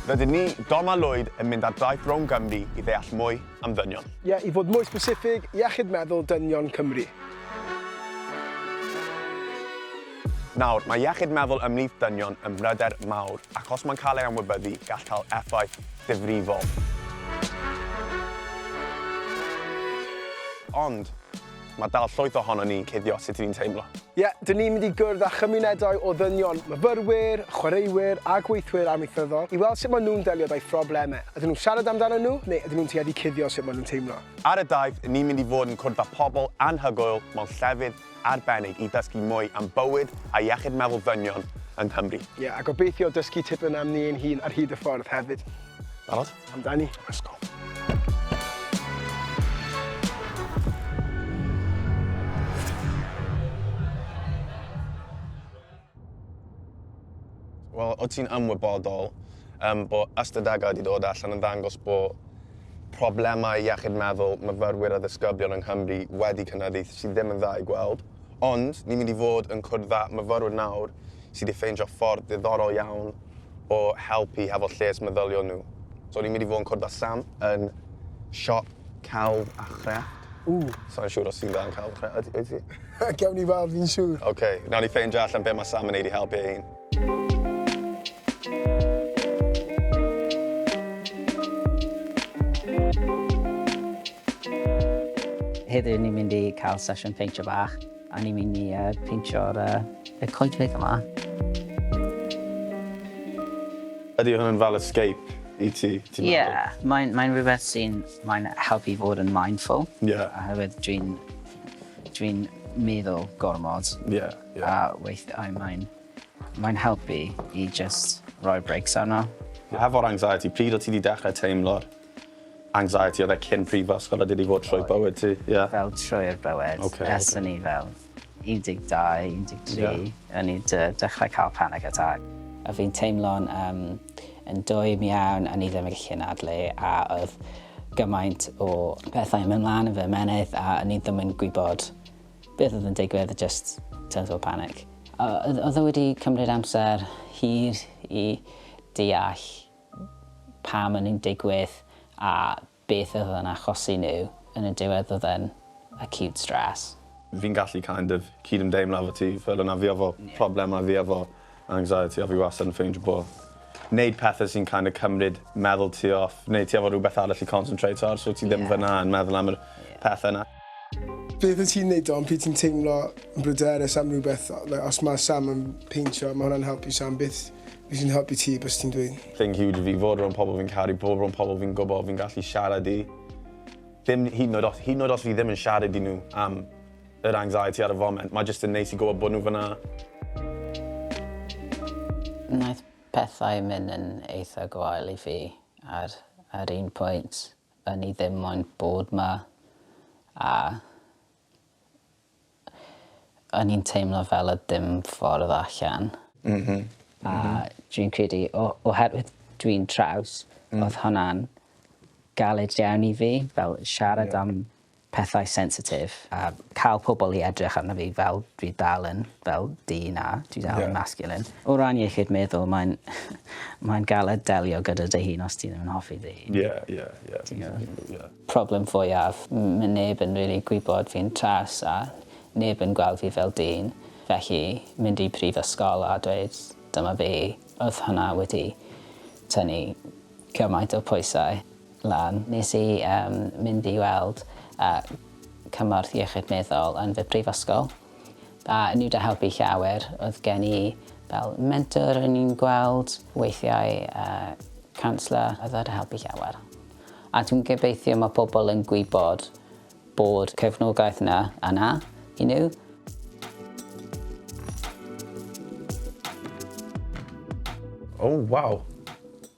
Rydyn ni, Dom a Lwyd, yn mynd ar daith rownd Gymru i ddeall mwy am ddynion. Ie, i fod mwy specific, iechyd meddwl dynion Cymru. Nawr, mae iechyd meddwl ymhlith dynion yn bryder mawr ac os mae'n cael ei anwybyddu, gall cael effaith ddifrifol. Ond, mae dal llwyth ohonon ni'n cuddio sut 'y ni'n teimlo. Ie, dyn ni'n mynd i gwrdd â chymunedau o ddynion, myfyrwyr, chwaraewyr a gweithwyr amaethyddol i weld sut maen nhw'n delio 'da'u phroblemau. Ydyn nhw'n siarad amdanyn nhw neu ydyn nhw'n tueddu cuddio sut maen nhw'n teimlo? Ar y daith, ni'n mynd i fod yn cwrdd â pobl anhygoel mewn llefydd arbennig i ddysgu mwy am bywyd a iechyd meddwl ddynion yng Nghymru. Ie, a gobeithio dysgu tipyn am ni ein hun ar hyd y ffordd hefyd. Barod? Amdani. Let's go. Wel, o't ti'n ymwybodol yym bo' ystadegau 'di dod allan yn ddangos bo' problemau iechyd meddwl myfyrwyr a ddisgyblion yng Nghymru wedi cynyddu, sydd ddim yn dda i gweld. Ond ni'n mynd i fod yn cwrdd â myfyrwyr nawr sydd 'di ffeindio ffordd ddiddorol iawn o helpu hefo lles meddyliol nhw. So ni'n mynd i fod yn cwrdd â Sam yn siop celf a chrefft. Ww. Sai'n siŵr os ti'n dda yn celf a chrefft. Yd- wyt ti? Gewn ni weld, fi'n siŵr. Ok, nawn ni ffeindio allan be mae Sam yn neud i helpu ei hun. Heddiw ni'n mynd i cael sesiwn peintio bach a ni'n mynd i uh, peintio'r uh, y coedwig yma. Ydy hwn yn fel escape i ti, ti'n meddwl? Ie, yeah, mae'n mae rhywbeth sy'n mae'n helpu fod yn mindful. Ie. Yeah. Oherwydd dwi'n Dwi'n meddwl gormod. Ie, ie. A weithiau mae'n mae'n helpu i jyst rhoi brakes arno. Hefo'r anxiety, pryd o't ti 'di dechre teimlo'r anxiety? Oedd e cyn prifysgol a 'di 'di fod trwy bywyd ti? Ie? Fel trwy'r bywyd. Oce oce. Ers o'n i fel 12, 13. Ie. O'n i 'di dechrau cael panic attack. A fi'n teimlo'n yym yn dwym iawn a o'n i ddim yn gallu anadlu a oedd gymaint o bethau yn mynd mlaen yn fy ymennydd a o'n i ddim yn gwybod beth oedd yn digwydd, just total panic. Oedd o wedi cymryd amser hir i deall pam o'n i'n digwydd a beth oedd yn achosi nhw. Yn y diwedd oedd e'n acute stress. Fi'n gallu kind of cydymdeimlo efo ti fel yna fi efo problemau fi efo anxiety a fi wastad yn ffeindio bo' neud pethe sy'n kind of cymryd meddwl ti off neu ti efo rhywbeth arall i concentrate ar so ti ddim yeah. fyna yn meddwl am yr yeah. pethe yna. Beth wyt ti'n neud Dom pryd ti'n teimlo yn bryderus am rhywbeth like, os mae Sam yn peintio mae hwnna'n helpu Sam beth beth sy'n helpu ti bys ti'n dweud? Thing huge i fi fod rownd pobl fi'n caru bod rownd pobl fi'n gwybod fi'n gallu siarad i ddim hyd yn oed os hyd yn oed os fi ddim yn siarad i nhw am yr anxiety ar y foment, mae jyst yn neis i gwybod bod nhw fyna. Wnaeth pethau mynd yn eitha gwael i fi ar ar un pwynt. O'n i ddim moyn bod 'ma a o'n i'n teimlo fel o'dd dim ffordd allan. M-hm. A dwi'n credu o- oherwydd dwi'n traws... Hmm. ...o'dd hwnna'n galed iawn i fi fel siarad am pethau sensitif a ca'l pobol i edrych arno fi fel dwi dal yn fel dyn a dwi dal yn masculine. O ran iechyd meddwl mae'n mae'n galed delio gyda dy hun os ti ddim yn hoffi dy hun. Ie ie ie. Ti'n gwbo? Ie. Problem fwyaf m- ma' neb yn rili gwybod fi'n traws a neb yn gweld fi fel dyn felly mynd i prifysgol a dweud dyma fi o'dd hwnna wedi tynnu cymaint o pwysau lan. Nes i yym mynd i weld yy cymorth iechyd meddwl yn fy prifysgol a o'n nhw 'di helpu llawer. O'dd gen i fel mentor o'n i'n gweld weithiau yy counsellor oedd o 'di helpu llawer. A dwi'n gobeithio ma' pobol yn gwybod bod cefnogaeth 'na yna i nhw. Oh waw.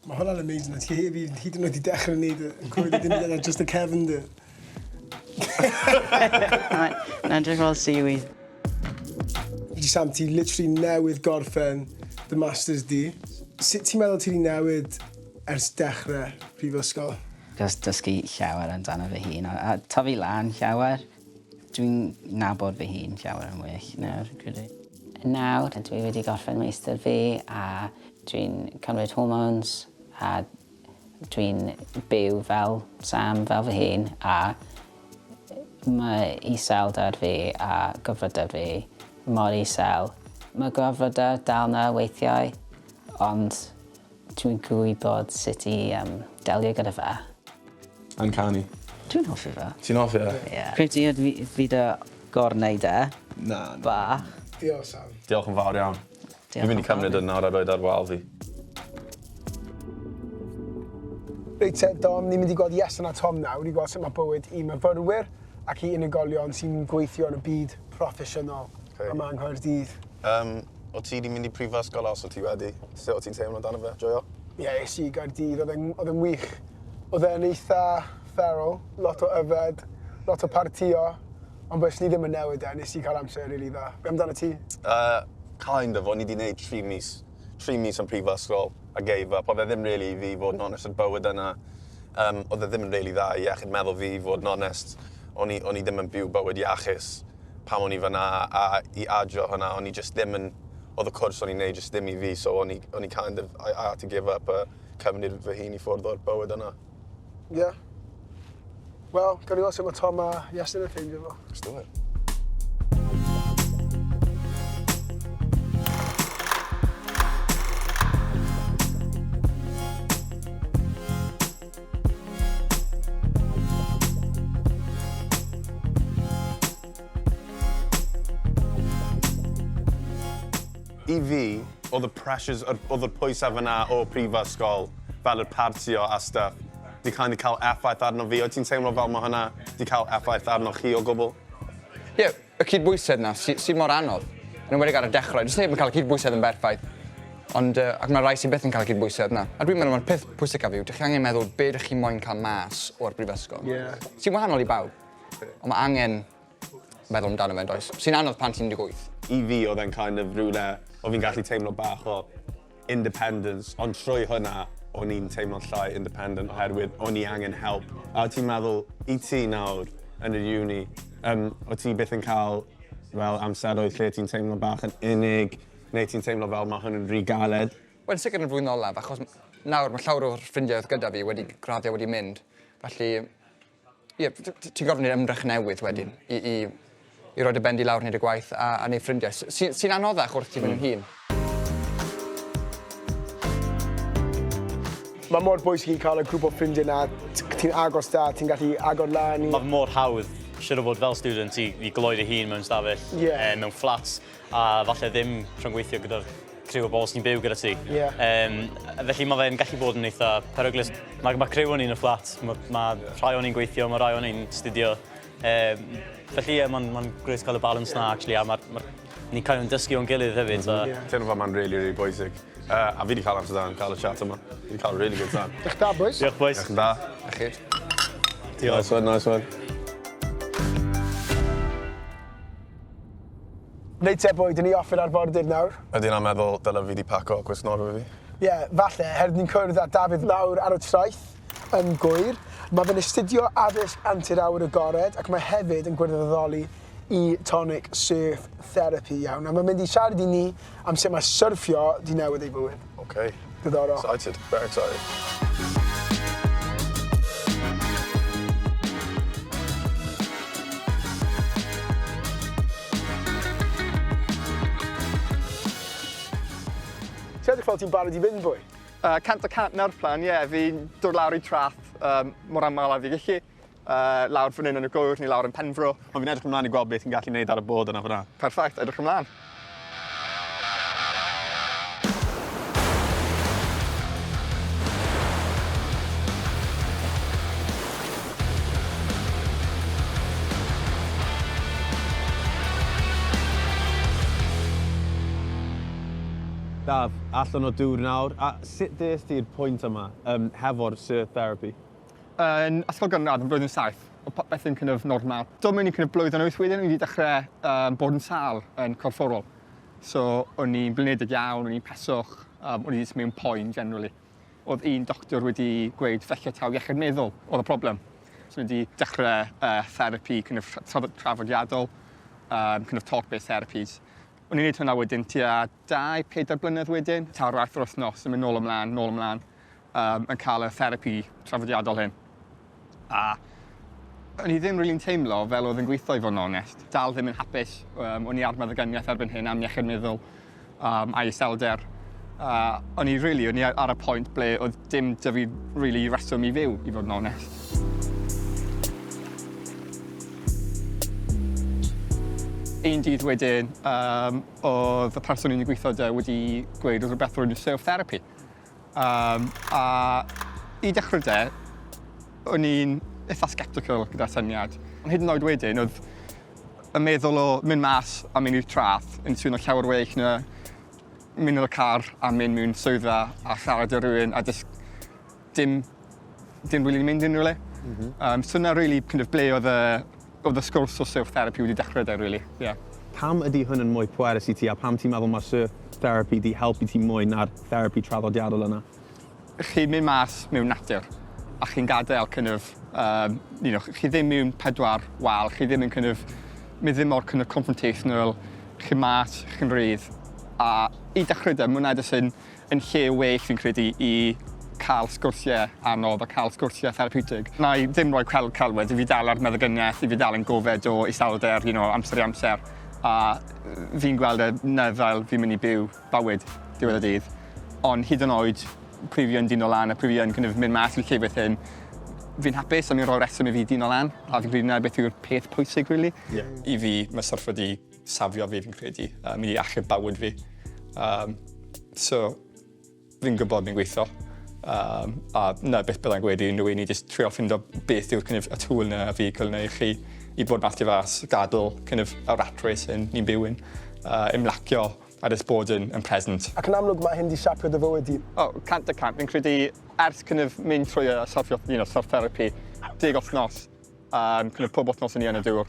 Mae hwnna'n amazing a ti heb hyd yn oed 'di dechrau neud y yn clywed dim byd just y cefndir. Mae'n edrych fel seaweed. Felly Sam ti literally newydd gorffen dy masters di. Sut ti'n meddwl ti 'di newid ers dechrau prifysgol? Jyst dysgu llawer amdano fy hun a a tyfu lan llawer. Dwi'n nabod fy hun llawer yn well nawr fi'n credu. Nawr dwi wedi gorffen meistr fi a dwi'n cymryd hormones. A dwi'n byw fel Sam, fel fy hun, a mae iselder fi a gofryder fi mor isel. Mae gofryder dal 'na weithiau, ond dwi'n gwybod sut i um, delio gyda fe. Uncanny. Dwi'n hoffi fe. Ti'n hoffi e? Ie. Credu fi, fi dy gorwneud e. Na. Bach. Diolch, Sam. Diolch yn fawr iawn. Diolch Dwi'n mynd i cymryd yn nawr a roed ar wal fi. Reit te, Dom, ni'n mynd i gweld Iestyn a Tom nawr i gweld sut mae bywyd i myfyrwyr ac i unigolion sy'n gweithio yn y byd proffesiynol Okay. yma yng Nghaerdydd. Um, o ti di mynd i prifysgol os o ti wedi? Sut o ti'n teimlo amdano fe? Joio? Ie, yeah, es i i Gaerdydd, oedd e'n oedd e'n wych. Oedd e'n eitha feral, lot o yfed, lot o partio, ond bys ni ddim yn newid e, nes i cael amser rili dda. Be amdano ti? Kind of, o'n i di wneud 3 mis, 3 mis yn prifysgol a gave up. Oedd e ddim really i fi fod yn honest, y bywyd yna. Oedd e ddim yn really dda i iechyd meddwl fi fod yn honest. O'n i, o'n i ddim yn byw bywyd iachus pam o'n i fyna a i adio hwnna, o'n i just ddim yn, oedd y cwrs o'n i'n neud just ddim i fi, so o'n i, o'n i kind of, I had to give up a cymryd fy hun i ffwrdd o'r bywyd yna. Ie. Yeah. Wel, gawn ni weld sut mae Tom a Iestyn yn ffeindio fo. Let's do it. I fi, oedd y pressures, oedd y pwysau fyna o prifysgol, fel y partio a stuff, di kind of cael effaith arno fi. Oedd ti'n teimlo fel mae hwnna di cael effaith arno chi o gwbl? Ie, yeah, y cydbwysedd na, sy'n sy mor anodd. Yn enwedig ar y dechrau, jyst neb yn cael y cydbwysedd yn berffaith. Ond, ac mae rai sy'n byth yn cael y cydbwysedd na. A dwi'n meddwl mae'r peth pwysicaf yw, dych chi angen meddwl be dych chi moyn cael mas o'r brifysgol. Ie. Sy'n wahanol i bawb. Ond mae angen meddwl amdano fe, does? Sy'n anodd pan ti'n 18. I fi, oedd e'n kind of rhywle, o fi'n gallu teimlo bach o independence, ond trwy hwnna, o'n i'n teimlo llai independent oherwydd o'n i angen help. A ti'n meddwl, i ti nawr yn yr uni, o ti byth yn cael fel amseroedd lle ti'n teimlo bach yn unig, neu ti'n teimlo fel mae hwn yn rhy galed? Wel, yn sicr yn y flwyddyn olaf, achos nawr mae llawer o'r ffrindiau oedd gyda fi wedi graddio wedi mynd. Felly, ie, ti'n gorfod gwneud ymdrech newydd wedyn i roi dy ben di lawr wneud y gwaith a wneud ffrindiau. Sy'n sy anoddach wrth ti fynd yn hŷn. Mae mor bwysig i cael y grŵp o ffrindiau na, ti'n agos da, ti'n gallu agor lan i. Mae mor hawdd, siŵr o fod fel student, i gloi dy hun mewn stafell, mewn fflat, a falle ddim rhyngweithio gyda'r criw o bobl sy'n byw gyda ti. Felly mae fe'n gallu bod yn eitha peryglus. Mae criw o'n i'n y fflat, ma rhai o'n i'n gweithio, mae rhai o'n i'n studio. Felly ie, mae'n ma grêt cael y balance na, actually, a ma ni'n cael yn dysgu o'n gilydd hefyd. So. Teimlo fel mae'n really, really bwysig. A fi wedi cael amser da yn cael y chat yma. Fi wedi cael really good time. Diolch da, boys. Diolch, boys. Diolch yn da. A chi. Diolch. Nice one, nice one. Reit te, boi, dyn ni off i'r arfordir nawr. Ydy hwnna'n meddwl dyle fi wedi paco gwisg nofio fi? Ie, yeah, falle, herwydd ni'n cwrdd â Dafydd lawr ar y traeth yn Gŵyr. Mae fe'n astudio addysg antur awyr agored ac mae hefyd yn gwirfoddoli i Tonic Surf Therapy iawn. A mae'n mynd i siarad i ni am sut mae syrffio di newid ei fywyd. Okay. Diddorol. Excited, very excited. Ti'n edrych fel ti'n barod i fynd, boi? 100% na'r plan, ie. Yeah. Fi'n dod lawr i traeth mor aml a fi gallu. Lawr fan hyn yn y Gŵyr neu lawr yn Penfro. Ond fi'n edrych ymlaen i gweld beth ti'n gallu neud ar y board yna fyna. Perfect, edrych ymlaen. Daf, allan o dŵr nawr. A sut des ti'r pwynt yma hefo'r surf therapy? Yn ysgol gynradd yn blwyddyn 7, oedd popeth yn kind of normal. Do mewn i kind of blwyddyn 8 wedyn, o'n i wedi dechrau bod yn sâl yn corfforol. So, o'n i'n blinedig iawn, o'n i'n peswch, o'n i jyst mewn poen generally. Oedd un doctor wedi gweud falle taw iechyd meddwl oedd y problem. So, o'n i wedi dechrau therapi kind of traddodiadol, kind of talk-based therapies. O'n i'n gwneud hwnna wedyn tua 2-4 blynedd wedyn, tair waith yr wythnos yn mynd nôl ymlaen, nôl ymlaen. um, yn cael y therapi traddodiadol hyn. A o'n i ddim rili'n teimlo fel oedd yn gweithio i fod yn onest. Dal ddim yn hapus. Um, o'n i ar meddyginiaeth erbyn hyn am iechyd meddwl um, a iselder. Uh, o'n i really, o'n i ar y pwynt ble oedd dim 'da fi really reswm i fyw, i fod yn onest. Un dydd wedyn, um, oedd y person o'n i'n gweithio 'da wedi gweud oedd rhywbeth o'r enw surf therapy. Um, a i dechrau de, o'n i'n eitha sceptical gyda'r syniad. Ond hyd yn oed wedyn, oedd y meddwl o mynd mas a mynd i'r traeth yn swnio llawer well na mynd yn y car a mynd mewn swyddfa a siarad â rhywun a jyst dim, dim really mynd unrhyw le. Mm -hmm. So 'na really kind of ble oedd y, oedd y sgwrs o surf therapy wedi dechrau de, really. Yeah. Pam ydy hwn yn mwy pwerus i ti a pam ti'n meddwl mae surf therapy 'di helpu ti mwy na'r therapi traddodiadol yna? Chi'n mynd mas mewn natur a chi'n gadael kind of, um, you know, chi ddim mewn pedwar wal, chi ddim yn kind of, mi ddim mor kind of confrontational, chi mas, chi'n rhydd. A i dechrau de, mae hwnna jyst yn, yn lle well fi'n credu i cael sgwrsiau anodd a cael sgwrsiau therapeutig. Na i ddim rhoi cel celwydd, i fi dal ar meddyginiaeth, i fi dal yn gofed o iselder, you know, amser i amser. A fi'n gweld e na fel fi'n mynd i byw bywyd diwedd y dydd. Ond hyd yn oed pryd fi yn dino lan a pryd fi yn kind of mynd mas i'r llefydd hyn, fi'n hapus a mi'n rhoi reswm i fi dino lan. A fi'n credu 'na beth yw'r peth pwysig really. Yeah. I fi, mae syrffo 'di safio fi fi'n credu. Mynd i achub bywyd fi. Um, so, fi'n gwybod fi'n gweithio. Um, a 'na beth byddai'n gweud i unrhyw un i jyst trio ffindo beth yw'r kind of, y tool 'na fi cael neu chi i bod mas tu fas, gadael kind of, y rat race hyn ni'n byw yn, ymlacio a jyst bod yn, yn present. Ac yn amlwg mae hyn 'di siapio dy fywyd di. O, 100%. Fi'n credu ers kind of mynd trwy y self, you know, self-therapy, 10 wythnos, kind of pob wythnos o'n i yn y dŵr.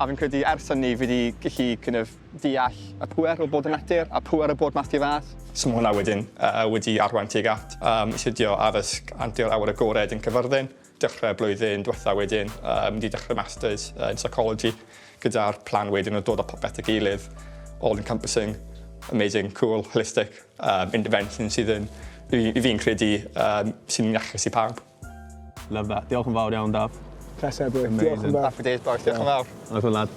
A fi'n credu ers hynny fi wedi gallu kind of deall y pŵer o bod yn natur a pŵer o bod mas tu fas. So mae hwnna wedyn wedi arwain tuag at astudio addysg antur awyr agored yn Caerfyrddin. Dechrau blwyddyn diwetha wedyn, mynd i dechrau masters in psychology gyda'r plan wedyn o dod â popeth at ei gilydd, all encompassing, amazing, cool, holistic um, intervention sydd yn, i fi'n credu, um, sy'n iachus i pawb. Love that. Diolch yn fawr iawn, Daf. Pleser, boi. Diolch yn fawr. Happy days, boys. Diolch yn fawr. Nice one, lad.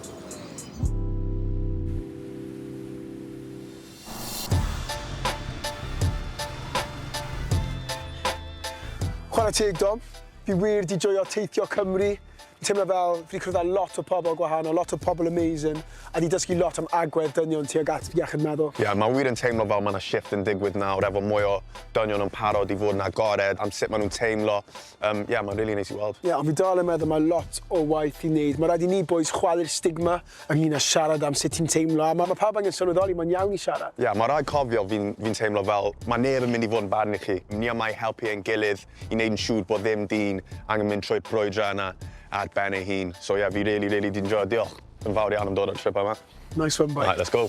Chwarae teg, Dom. Fi wir 'di joio teithio Cymru. Fi'n teimlo fel fi 'di cwrdd â lot o pobl gwahanol, lot o pobl amazing, a 'di dysgu lot am agwedd dynion tuag at iechyd meddwl. Ie, mae wir yn teimlo fel mae 'na shift yn digwydd nawr efo mwy o dynion yn parod i fod yn agored am sut maen nhw'n teimlo. Yym, ie, mae'n rili neis i weld. Ie, ond fi dal yn meddwl mae lot o waith i wneud. Mae rhaid i ni bois chwalu'r stigma ynglyn â siarad am sut ti'n teimlo, a ma' ma' pawb angen sylweddoli mae'n iawn i siarad. Ie, mae rhaid cofio fi'n fi'n teimlo fel mae neb yn mynd i fod yn barnu chi. Ni yma i helpu ein gilydd i wneud yn siŵr bod ddim dyn angen mynd trwy'r brwydrau yna ar ben ei hun. So ie, fi really, really 'di enjoio. Diolch yn fawr iawn am dod ar y trip yma. Nice one, boi. Right, let's go.